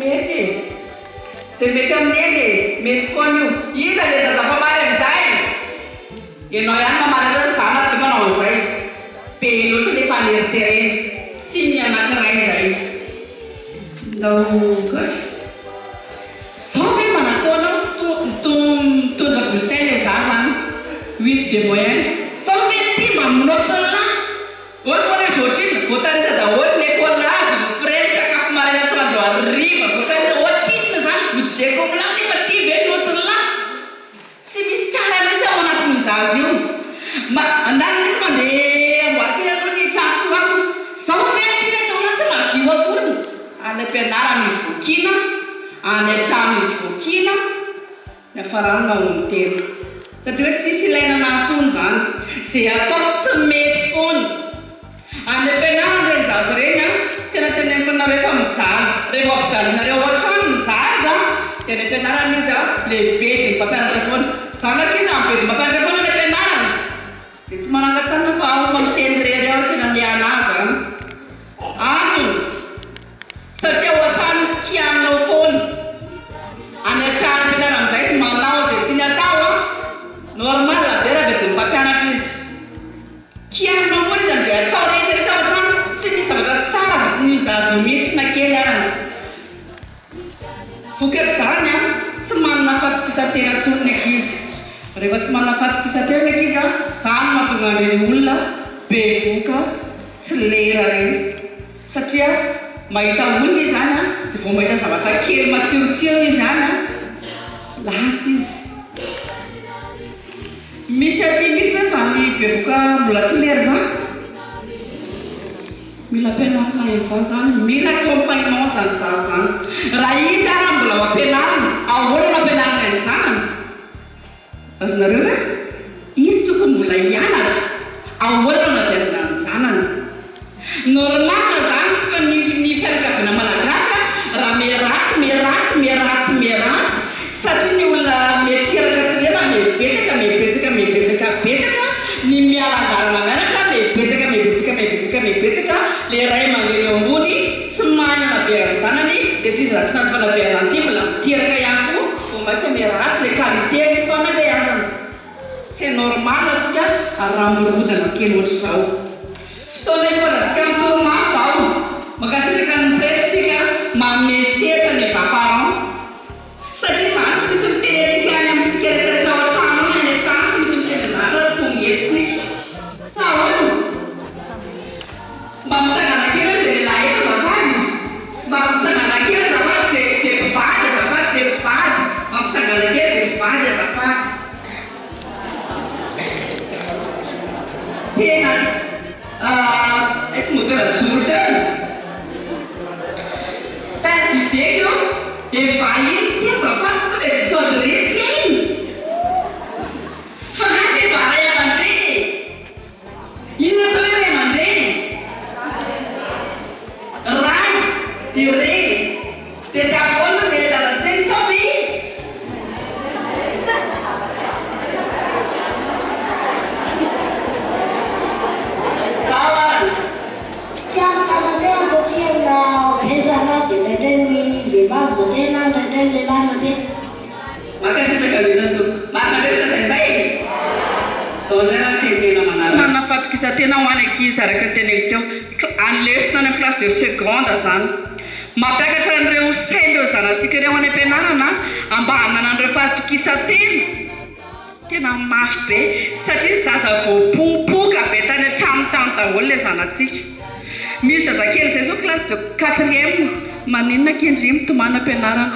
Mety e. Zay mety amin'i Neny e, mety foana io. Iza le zaza mpamaly an'izay? Ianao ihany mamaly an'izay, ny zanako ve manao an'izay? Be loatra le faneriterena. Signe anankiray izay. Ndao gauche. Zao ve mba nataonao mitondra bulletin le zaza an! Huit de moyenne. Zao ve ty mba note lah! Oe collège ohatrinona? Voatanisa daholo ny écolage, ny frais, ny sakafo maraina atoandro hariva, voatanisa ohatrinona zany budget ko amlah nefa ty ve note lah! Tsy misy tsara mihitsy ao anatin'io zaza io. Mba andana mihitsy mandeha amboary kely aloha ny trano soratako. Zao ve aty ny ataonao tsy madio akory. Any am-pianarana izy vokiana, any an-trano izy vokiana, niafarany mamono tena. Satria hoe tsisy ilaina anah intsony izany. Ze ataoko tsy mety foana. Any am-pianarana ireny zaza ireny an, tena teneniko anareo fa mijaly. Rehefa ampijalinareo ao an-trano ny zaza dia any am-pianarana izy an, lehibe dia ny mpampianatra foana. Zanako izy an, be dia mpampianatra foana any am-pianarana. Dia tsy manangan-tanana fa ao fa miteny irery ao tena miala azy an. Antony, satria ao an-trano izy kianinao foana. Any an-trano am-pianarana amin'izay izy manao izay tiany atao an. Normal be raha be dia mpampianatra izy. Kiarinao foana izy amin'izay atao rehetra rehetra ao an-trano, tsy misy zavatra tsara vokin'io zaza io mihitsy na kely arany. Vokatr'izany an, tsy manana fahatokisan-tena intsony ny ankizy. Rehefa tsy manana fahatokisan-tena ny ankizy an, izany no mahatonga an'ireny olona bevoka tsy lera ireny. Satria mahita olona izy any an, dia vao mahita zavatra kely matsirotsiro izy any an, lasa izy. Misy aty mihitsy ve zany bevoka mbola tsy lera zany? Mila ampianarina Eva zany, mila accompagnement zany zaza zany. Raha izy ara mbola ho ampianarina, ahoana no ampianariny ny zanany? Azonareo ve? Izy tokony mbola hianatra, ahoana no anabeazana ny zanany? Normal zany fa ny ny fianakaviana malagasy a raha miharatsy miharatsy miharatsy miharatsy satria ny olona miteraka tsy lela mihabetsaka mihabetsaka mihabetsaka betsaka ny miala andalana mianatra mihabetsaka mihabetsaka mihabetsaka mihabetsaka le ray aman-dreny eo ambony tsy mahay nanabe ny zanany de ty zaza tsy nahazo fanabeazana ty mbola miteraka ihany koa vao maika miharatsy le qualité ny fanabeazana. C'est normal antsika raha mirodana kely ohatr'izao. Fotoana hifazantsika amin'ny torimaso izao. Mankasitraka ny pretra tsika manome sehatra ny eva parents. Satria izany tsy misy miteny antsika any amintsika rehetra rehetra ao an-trano any, any an-trano tsy misy miteny an'izany raha tsy tonga eto tsika. Sa ahoana? Mba mitsangana kely hoe izay lehilahy eto azafady. Mba mitsangana kely azafady izay izay mpivady azafady izay mpivady. Mba mitsangana kely izay mpivady azafady. Tena aiza moteur joro teo? Perte d'idée ko Eva iny ty azafady tonga dia sao de resy iny. Fa nga tsy Eva ray aman-dreny e? Inona atao hoe ray aman-dreny? Ray dia reny dia daholo dia dada sy neny tao ve izy? Zao ary. Tsy afaka mandeha satria na betsaka dia indraindray ny vehivavy mandeha na indraindray ny lehilahy. Mankasitraka indrindra tompoko. Marina ve zay lazainy zay e? Zao indray raha teneno Tsy manaraka. manana fahatokisan-tena ho any ankizy araka ny teneniko teo. Any lesona any amin'ny classe de seconde zany. Mampiakatra an'ireo sain'ireo zanatsika ireo any am-pianarana mba hananan'ireo fahatokisan-tena. Tena mafy be satria zaza voapopoka be tany an-trano tany daholo ilay zanatsika. Misy zazakely izay izao classe de quatrième, maninona akia ndry mitomany am-pianarana?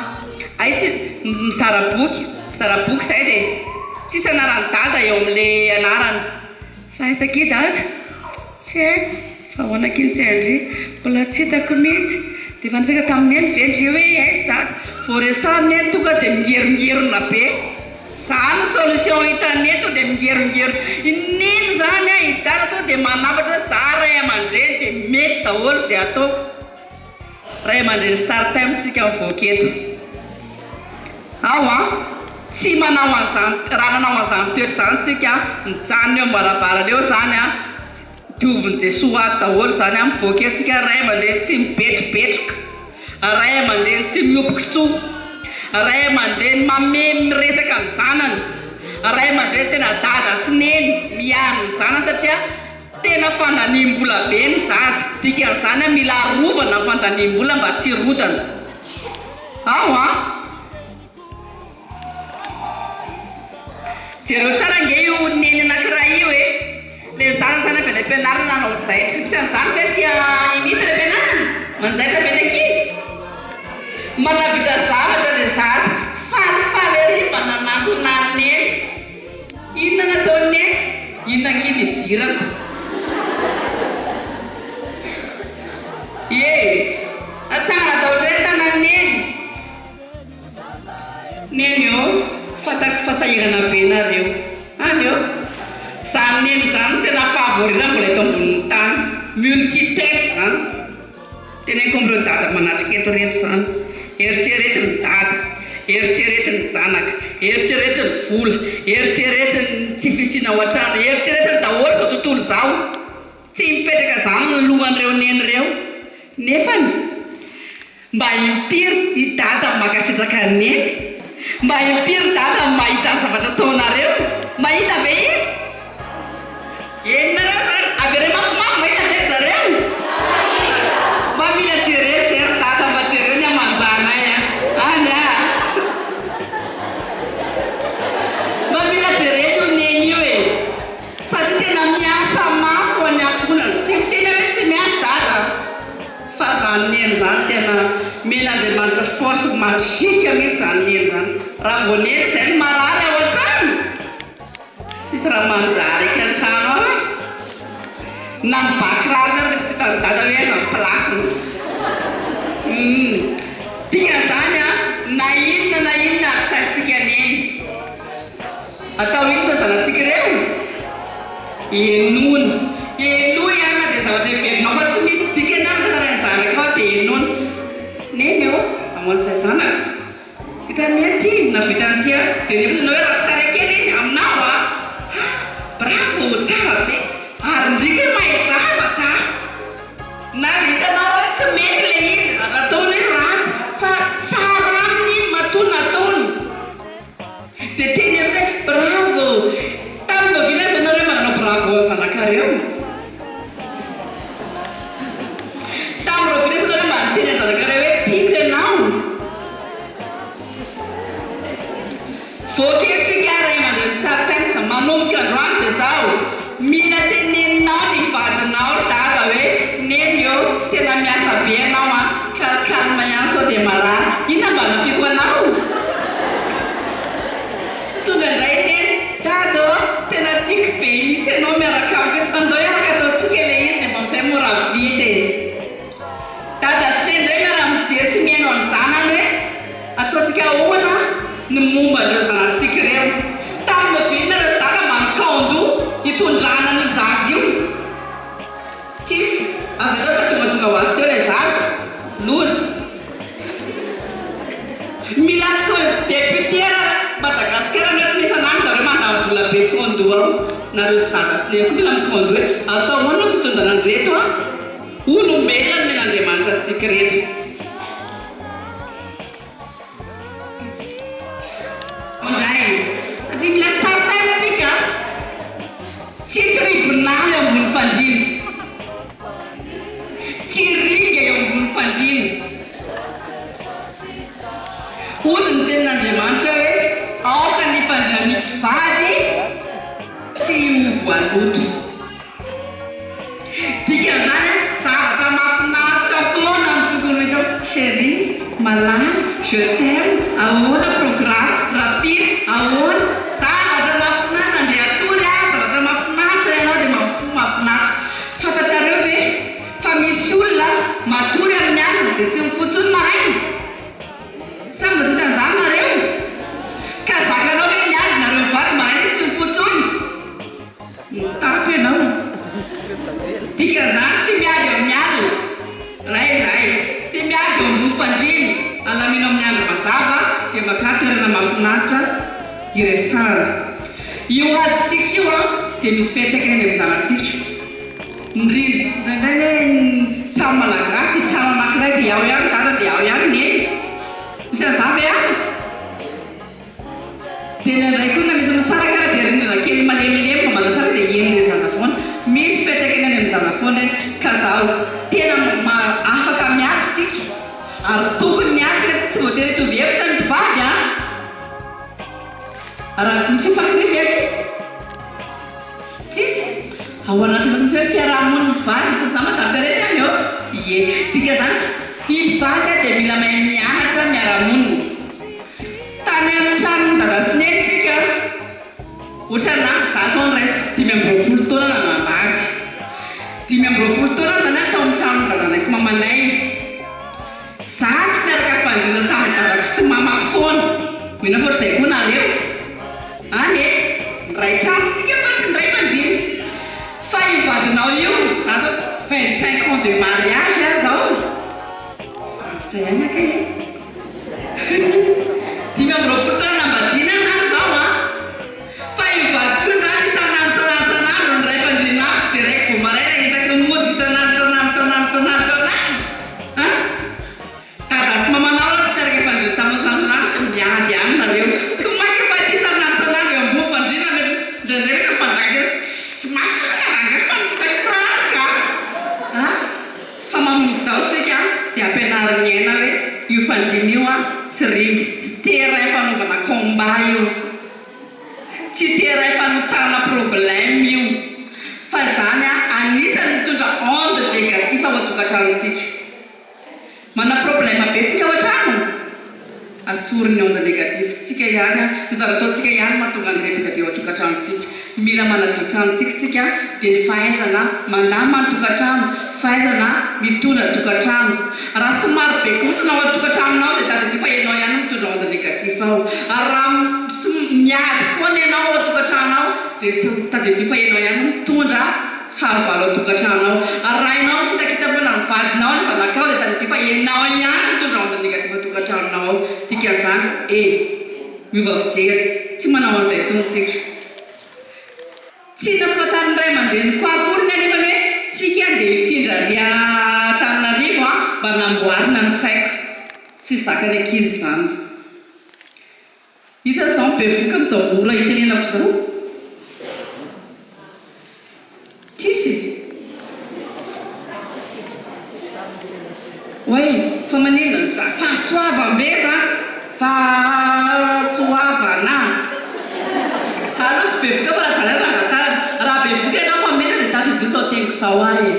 Hay tsy mizara boky, mizara boky izay dia tsisy anaran'i dada eo amin'ilay anarana. Fa aiza akia dada? Tsy haiko, fa ahoana akia ny tsy hain-dry? Mbola tsy hitako mihitsy. Dia efa niresaka tamin'i Neny ve ndry hoe aiza dada? Vao resahan'i Neny tonga dia mingeringerona be. Zany solution hitan'i Neny tonga dia mingeringerona. I Neny zany an, i dada tonga dia manafatra hoe za ray aman-dreny dia mety daholo izay ataoko. Ray aman-dreny Startimes tsika mivoaka eto. Ao an! Tsy manao an'izany, raha nanao an'izany toetra izany tsika, mijanona eo am-baravarana eo izany an, diovin'i Jesoa ato daholo izany an, mivoaka eo tsika ray aman-dreny tsy mibetrobetroka, ray aman-dreny tsy miompy kisoa, ray aman-dreny mamehy miresaka amin'ny zanany, ray aman-dreny tena dada sy neny miaro ny zanany satria Tena fandaniam-bola be ny zaza, dikan'izany an mila arovana ny fandaniam-bola mba tsy hirodana. Ao an! Jereo tsara ange io neny anankiray io e! Le zaza zany avy any am-pianarana nanao zaitra, misy an'izany ve aty Imita any am-pianarana? Manjaitra ve ny ankizy? Manavita zavatra le zaza, falifaly ery mba nanantona an'i neny. Inona nataon'i Neny? Inona akia ny idirako? Ee, tsara daholo indray ny tanan'i Neny. Neny ô, fantako fa sahirana be nareo. Any ô. Zany Neny zany no tena favori raha mbola eto ambonin'ny tany. Multi tête zany. Teneniko amin'ireo dada manatrika eto ireto izany, eritrereto ny dada, eritrereto ny zanaka, eritrereto ny vola, eritrereto ny tsy fisiana ao an-trano, eritreretiny daholo izao tontolo izao. Tsy mipetraka izany ny lohan'ireo neny ireo. Nefany, mba impiry i dada no mankasitraka an'i neny? Mba impiry dada no mahita ny zavatra ataonareo? Mahita ve izy? Henonareo zany? Avereno mafimafy mahita ve ry zareo? Mba mila jereo zay ry dada mba jereo ny hamanjanay a! Any a! Mba mila jerena io neny io e! Satria tena miasa mafy ho an'ny ankohonana. Tsy miteny aho hoe tsy miasa dada a! Fa zany neny zany tena omen'Andriamanitra force magique mihitsy zany neny zany. Raha vao neny zay no marary ao an-trano! Tsisy raha manjary eky an-trano ao e! Na ny ba kirarony ary mety tsy hitan'i dada hoe aiza ny place-ny. Humm. Dikan'izany an, na inona na inona adin-tsaintsika neny. Atao inona ireo zanatsika ireo? Henoina. Henoy an, na dia zavatra heverinao fa tsy misy dikany ary ny tantarain'ny zanakao dia henoina. Neny ô, amoan'izay zanaka. Vitan'ny aty na vitan'ny ity a! Dia nefa ianao hoe ratsy tarehy kely izy aminao a! Ha! Bravo! Tsara be! Ary ndry kay mahay zavatra a! Na dia hitanao hoe tsy mety ilay izy, nataony hoe ratsy, fa tsara aminy iny matoa nataony. Dia teneno hoe bravo! Tamin'ny oviana izao nareo mba nanao bravo ny zanakareo? Tamin'ny oviana izao nareo mba niteny ny zanakareo hoe tiako ianao? Voakentsika ray aman-dreny Startimes manomboka androany dia zao, mila teneninao ny vadinao ry dada hoe neny ô, tena miasa be ianao an, cal calme ihany sao dia marary, inona mba anampiako anao? Tonga indray i neny, dada ô, tena tiako be mihitsy ianao miaraka amiko eto, andao hiaraka ataontsika ilay izy dia mba amin'izay mora vita e. Dada sy Neny indray miara-mijery sy mihaino an'ny zanany hoe ataontsika ahoana ny momba an'ireo zanatsika ireo. Tamin'ny oviana ireo dada mba nikaon-doha hitondrana an'io zaza io? Tsisy. Aza atao fa tongatonga ho azy teo ilay zaza. Loza. Mila fotoana député raha Madagascar anatin'ny isan'andro zareo mandany vola be mikaon-doha ao. Nareo sy dada sy Neny koa mila mikaon-doha hoe atao ahoana ny fitondrana an'ireto an? Olombelona nomen'Andriamanitra antsika ireto. Satria mila start up tsika. Tsy tribunal eo ambony fandriana. Tsy ringa eo ambony fandriana. Hozy ny tenin'Andriamanitra hoe aoka ny fandrian'ny mpivady tsy ho voaloto. Dikan'izany an, zavatra mahafinaritra foana no tokony ho hita hoe chérie, malala, je t'aime, ahoana programme, rahampitso, ahoana. Zavatra mahafinaritra, andeha hatory aho, zavatra mahafinaritra ianao dia mampifoha mahafinaritra. Fantatrareo ve fa misy olona matory amin'ny alina dia tsy mifoha intsony maraina? Sa mbola tsy hita an'izany nareo? Ka zakanao ve ny alina nareo mivady maraina izy tsy mifoha intsony? Mitapy ianao. Dikan'izany tsy miady amin'ny alina. Ray izahay. Tsy miady eo ambony fandriana. Alamino amin'ny andro mazava dia makà toerana mahafinaritra hiresahana. Io adintsika io an dia misy fiantraikany any amin'ny zanatsika. Ny rindrina indraindray anie ny trano malagasy trano anankiray dia ao ihany dada dia ao ihany neny. Misy an'izany ve any? Dia indraindray koa na misy misaraka ara dia rindrina kely malemilemy mba manasaraka dia henon'ilay zaza foana. Misy fiantraikany any amin'ny zaza foana ireny. Ka zaho tena afaka miady tsika ary tokony miady tsika tsy voatery hitovy hevitra ny mpivady an! Raha misy mifankatia ve aty? Tsisy? Ao anatin'ny mihitsy hoe fiaraha-monin'ny mpivady misy an'izany madame Perrette any ô? Ie. Dikan'izany ny mpivady dia mila mahay mianatra miara-monina. Tany amin'ny tranon'i dada sy neny tsika, ohatranà, za zao noraisiko 25 taona nanambady. 25 taona zany aho tao amin'ny tranon'i dadanay sy mamanay. Za tsy niaraka fandriana tamin'i dadako sy mamako foana. Mino aho fa ohatr'izay koa nareo. Any e! Niray trano tsika fa tsy niray fandriana. Fa io vadinao io, za zao 25 ans de mariage aho zao. Efa antitra ihany aho kay e! 25 taona nambadiana zany zao an! Fa io vadiko io zany isan'andro isan'andro isan'andro ny ray fandriana amiko jereko vao maraina isaky ny mody isan'andro isan'andro isan'andro isan'andro isan'andro an! Dada sy mamanao aloha tsy niaraka fandriana taminao isan'andro isan'andro miady ihany nareo ko maika fa ity isan'andro isan'andro eo ambony fandriana mety indraindray mety mifandraika ssss mafana rangahy fa mikisakisaraka an! Fa manomboka izao tsika dia ampianarin'ny aina hoe io fandriana io an tsy ringa, tsy terrain fanaovana combat io, tsy terrain fanotsahana problème io, fa izany an anisany mitondra onde négatif ao an-tokantranontsika. Manana problème be tsika ao an-trano? Asory ny onde négatif tsika ihany an, ny zavatra ataontsika ihany mahatonga an'ireny be dia be ao an-tokantranontsika. Mila manadio trano tsika tsika dia ny fahaizana mandamina ny tokantrano, fahaizana mitondra tokantrano. Raha somary be korontana ao an-tokantranonao dia tadidio fa ianao ihany no mitondra onde négatif ao. Ary raha miady foana ianao ao an-tokantrano ao dia tadidio fa ianao ihany no mitondra fahavalo ao an-tokantrano ao. Ary raha ianao mikitakita foana ny vadinao, ny zanakao dia tadidio fa ianao ihany no mitondra onde négatif ao an-tokantranonao ao. Dikan'izany, e. Miova fijery. Tsy manao an'izay intsony tsika. Tsy nampahafantarin'ny ray aman-dreniko ahy akory anefa ny hoe tsika andeha hifindra ary Antananarivo an, mba namboarina ny saiko. Tsy zakan'ny ankizy izany. Iza izao no bevohoka amin'izao ora itenenako izao? Tsisy? Oay, fa maninona za? Fahasoavam-be zany! Fahasoavana! Za aloha tsy bevoka fa raha za ihany rangatahina. Raha bevoka ianao fa menatra dia tadidio izao teniko izao ary e!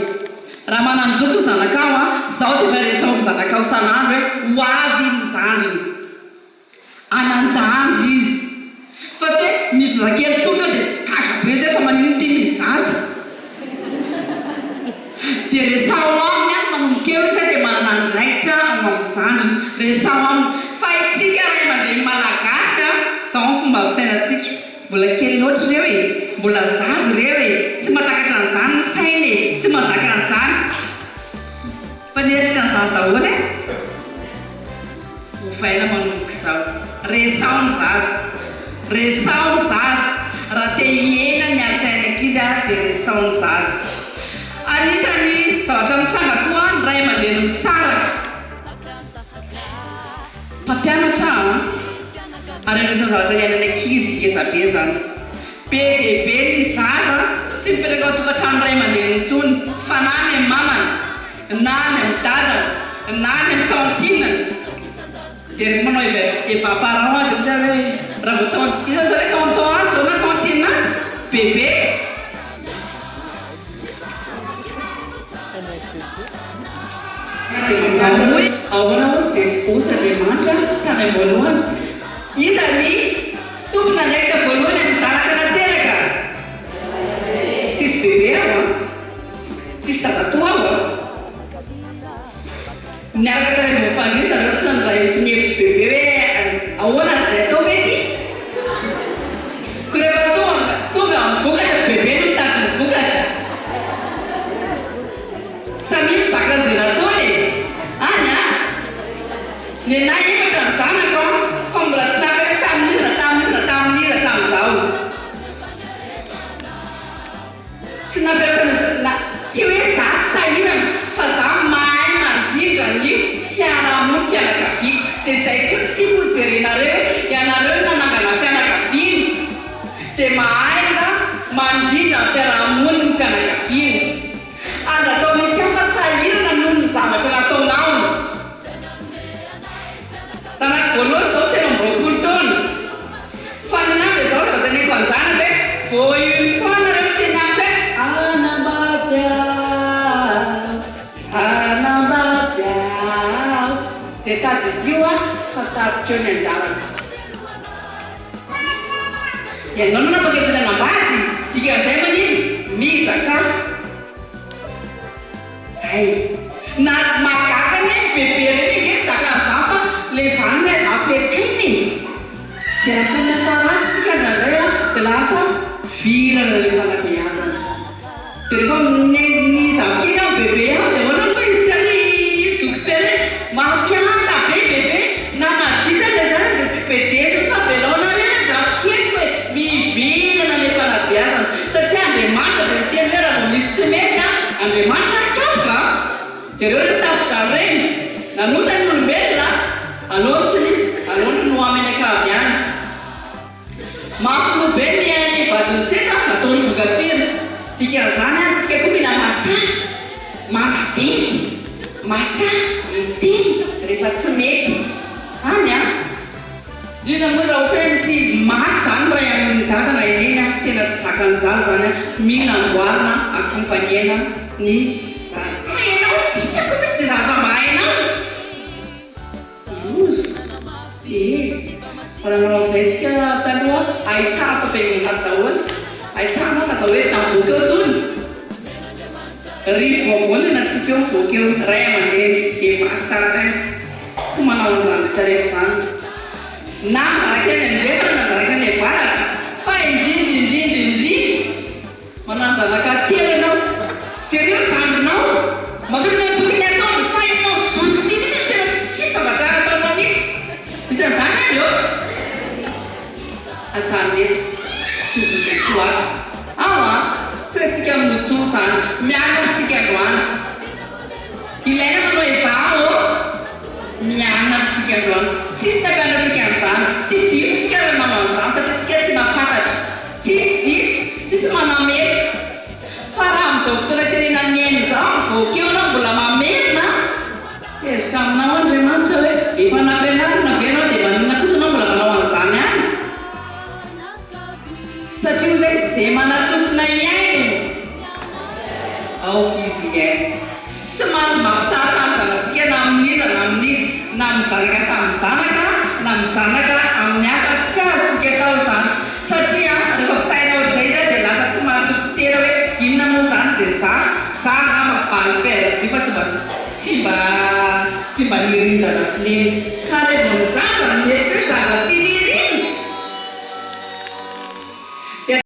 Raha manan-joko ny zanakao an, zao dia efa resaho amin'ny zanakao isan'andro hoe ho avy iny zandriny. Anan-jandry izy. Fa tsy hoe misy zazakely tonga dia gaga be zay fa maninona ity misy zaza. Dia resaho aminy ary manomboka eo izy dia manana andraikitra ao amin'ny zandriny. Resaho aminy. Fa itsika ray aman-dreny malagasy an, zao ny fomba fisainantsika. Mbola kely loatra ireo e! Mbola zaza ireo e! Tsy mahatakatra an'izany ny sainy e! Tsy mahazaka an'izany. Fa nieritreritra an'izany daholo e! Ovaina manomboka izao. Resaho ny zaza. Resaho ny zaza. Raha te hihena ny ady-tsain'ny ankizy ary dia resaho ny zaza. Anisan'ny zavatra mitranga koa ny ray aman-dreny misaraka. Mpampianatra an! Ary anisan'ny zavatra iainan'ny ankizy ngeza be izany. Be dia be ny zaza tsy mipetraka ao an-tokantrano ray aman-dreniny intsony fa na any amin'ny mamany, na any amin'ny dadany, na any amin'ny tantine-ny. Dia rehefa manao eva eva parent aho dia ozy aho hoe raha vao tant iza zao le tonton ato zao na tantine ato? Bebe. Dia manontany hoe ahoana hozy Jeso hozy Andriamanitra tany am-boalohany? Iza ny tompon'andraikitra voalohany amin'ny zanaka nateraka? Tsisy bebe aho an! Tsisy dadatoa aho an! Niaraka tany ambony fandriana zareo tsy nandray ny hevitr'i Bebe hoe ahoana ary dia atao ve ity? Koa rehefa tonga tonga amin'ny vokatra ry Bebe no mitady ny vokatra. Samia mizaka an'izay nataony e! Any an! Nenahy efatra ny zanako an! Fa mbola tsy napetraka tamin'iza na tamin'iza na tamin'iza hatramin'izao. Tsy nampiaraka na tsy hoe za sahirana fa za mahay mandrindra ny fiarahamonim-pianakaviako. Dia izay koa no tiako ho jerenareo hoe ianareo no nanangana fianakaviana dia mahaiza mandrindra ny fiarahamonim-pianakaviana. Aza atao misy hafa sahirana noho ny zavatra nataonao. Zanako voalohany izao 23 taona. Fa ny anahy dia izao zavatra teneniko an-janako hoe vao une fois nareo miteny amiko hoe hanambady aho, hanambady aho dia tadidio aho fa tapitra eo ny anjarako. Ianao no nanapa-kevitra ny hanambady, dikan'izay manino? Mizakà. Zay. Na mahagaga anie ny bebe reny ange tsy zaka an'izany fa le zany no ampiataina e! Dia lasa mihataratsy tsika indraindray an, dia lasa virana le fanabeazana. Dia rehefa ny zafikely an bebe an, dia ahoana moa izy ty ry zokibe reny, mampianta be bebe, na maditra le zaza dia tsy bedesina fa avelao nareo le zafikeliko e! Mivirana le fanabeazana satria Andriamanitra dia niteny hoe raha vao misy tsy mety an, Andriamanitra ary kapoka an! Jereo ireo safo-drano ireny, nanota ny olombelona, aleo ny tsy nisy, aleo ny Noa mianakavy ihany. Mafy loha be ny vadin'i Seta, nataony voka-tsira. Dikan'izany ary tsika koa mila masahy, manabedy, masahy miteny rehefa tsy mety. Any an! Indrindra moa raha ohatra hoe misy maty izany ny ray amin'ny dada na i neny an, tena tsy zakan'ny zaza izany an, mila amboarina, accompagner-na ny zaza. Fa ianao tsy hitako mihitsy izay zavatra mba hainao. Loza be. Mba nanao an'izay tsika taloha, hay tsara tao am-piangonana daholo. Hay tsara anao ka aza hoe mivoaka eo intsony. Rivo vaovao ny anantsika eo mivoaka eo, ray aman-dreny, Eva Starters. Tsy manao an'izany rehetra rehetra izany. Na ny zanaka any andrefana na zanaka any avaratra. Fa indrindra indrindra indrindra manan-janaka telo ianao. Jereo zandrinao. Mahavita ny tokony hataony fa ianao zoky ity mihitsy no tena tsisy zavatra ataonao mihitsy. Isan'izany ary eo. Ajanony eto. Tsy ho vonjy soa ato. Ao an! Tsy hoe tsika motsoa izany. Mianatra tsika androany. Ilaina manao eva ô! Mianatra tsika androany. Tsisy nampianatra antsika an'izany. Tsy diso tsika raha nanao an'izany satria tsika tsy nahafantatra. Tsisy diso, tsisy manameloka. Fa raha amin'izao fotoana itenenan'ny aina izao, mivoaka eo ianao mbola mamerina, tezitra aminao Andriamanitra hoe efa nampianarina ve ianao dia maninona kosa ianao mbola manao an'izany ihany? Satria hoy hoe izay manan-tsofina hihaino, aoka izy hihaino. Tsy mahazo mampitaha tamin'ny zanatsika na amin'iza na amin'iza, na amin'ny zanaka samy zanaka, na amin'ny zanaka amin'ny hafa, tsy azontsika atao izany. Satria rehefa ampitahaina ohatr'izay izy dia lasa tsy mahatoky tena hoe inona moa izany izay za, za angamba balle perdue fa tsy mba tsy mba tsy mba nirindana sy neny.